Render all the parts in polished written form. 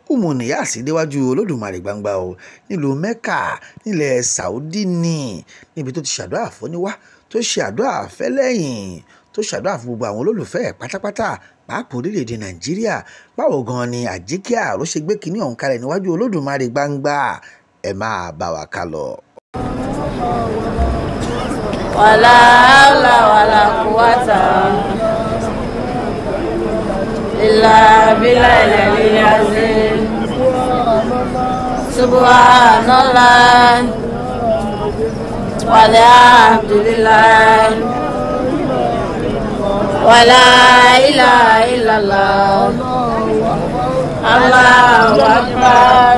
Umu Niyas déwájú Olódùmarè gbangba o nílùú Mẹ́kà nílẹ̀ Saudi ní níbi tó ti ṣàdúrà fúnníwá, tó ṣe àdúrà fẹ́lẹ́yìn, tó ṣàdúrà fún gbogbo àwọn olólùfẹ́ ẹ̀ pátápátá, pàápàá orílẹ̀-èdè Nàìjíríà. Báwo gan ni Àjíkẹ́ Àrò ṣe gbé kinní ọ̀hún kalẹ̀ níwájú Olódùmarè gbangba? Ẹ máa bá wa ká lọ. Wàlá hawla wàlá quwwata illa billahi al-aliyyil azim. Subhanallah walhamdulillah wàlá ilaha illallah Allahu akbar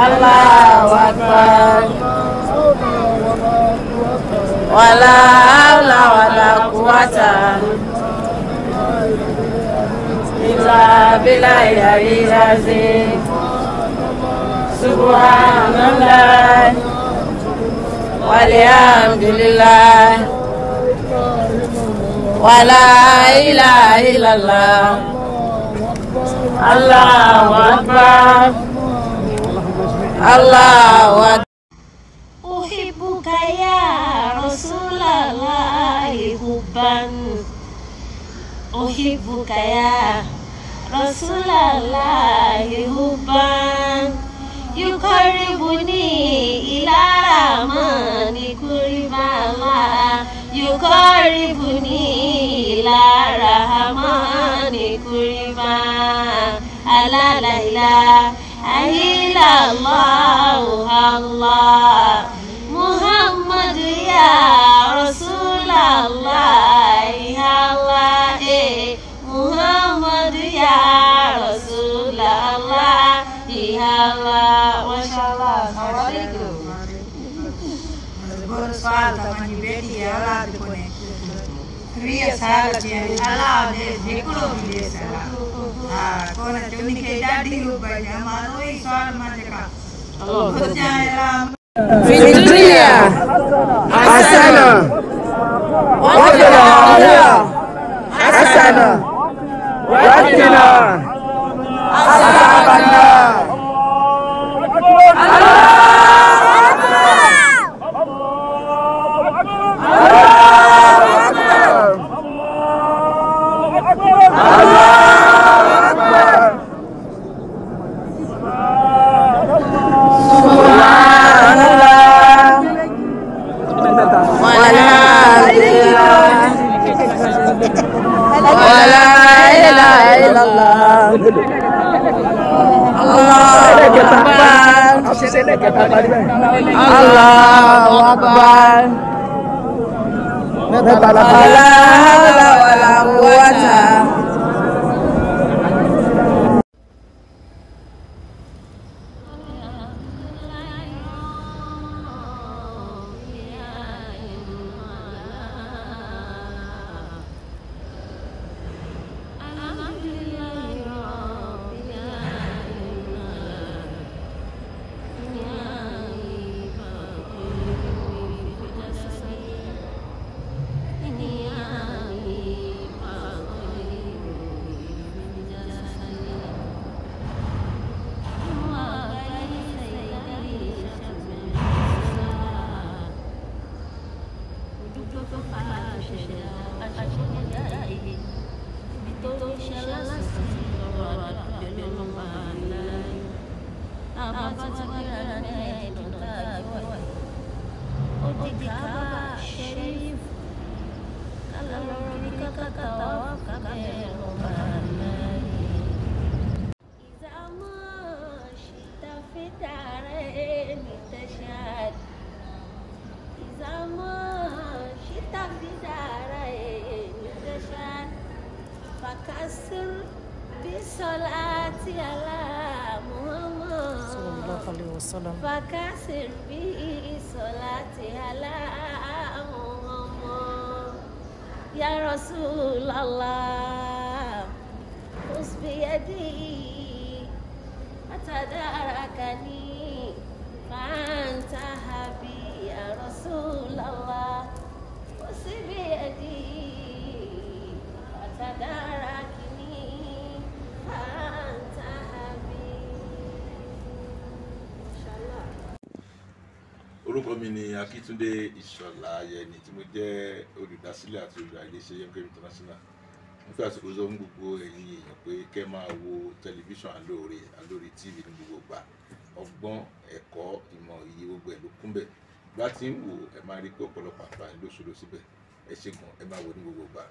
Allahu akbar wàlá hawla wàlá quwwata illa billahi al-aliyyil azim. Subhanallah walhamdulillah wàlá ilaha illallah Allahu akbar Allahu akbar. أحبك يا رسول الله حبا، أحبك يا رسول الله حبا، يقربني إلى الرحمن قربا، يقربني إلى الرحمن قربا، لا إله إلا الله الله محمد يا رسول الله الله محمد يا رسول الله الله. ما شاء الله. السلام عليكم. सवाल तव्हांजी बेटी औलाद कोन्हे, 30 साल थी अलाह ॾे हिकिड़ो बि ॾे सघां। हा कोन उनखे ॾाढी उबरि आहे। मां उहो ई सवाल मां जेका في الدنيا حسنة وفي الآخرة حسنة وقنا عذاب النار. Allahu akbar. La hawla wala quwwata. فكسر بالصلاة على محمد صلى الله عليه وسلم. فكسر بالصلاة على محمد يا رسول الله خذ بيدي أتداركني فأنت حبيبي يا رسول الله خذ بيدي أتداركني فأنت Orúkọ mi ni Akíntúndé Ìṣọ̀lá Ayẹni, tí mo jẹ́ olùdásílẹ̀ àti olùdarí iléeṣẹ́ Yemkem International. Mo fẹ́ àsìkò sọ fún gbogbo ẹ̀yin èèyàn pé kẹ́ máa wo tẹlifíṣàn Alóore, Alóore TV ní gbogbo ìgbà. Ọgbọ́n, ẹ̀kọ́, ìmọ̀, iye, gbogbo ẹ̀ ló kún bẹ̀. Bá ti ń wò, ẹ máa rí pé ọ̀pọ̀lọpọ̀ àǹfààní ló ṣòro síbẹ̀. Ẹ ṣé gan, ẹ máa wò ní gbogbo ìgbà.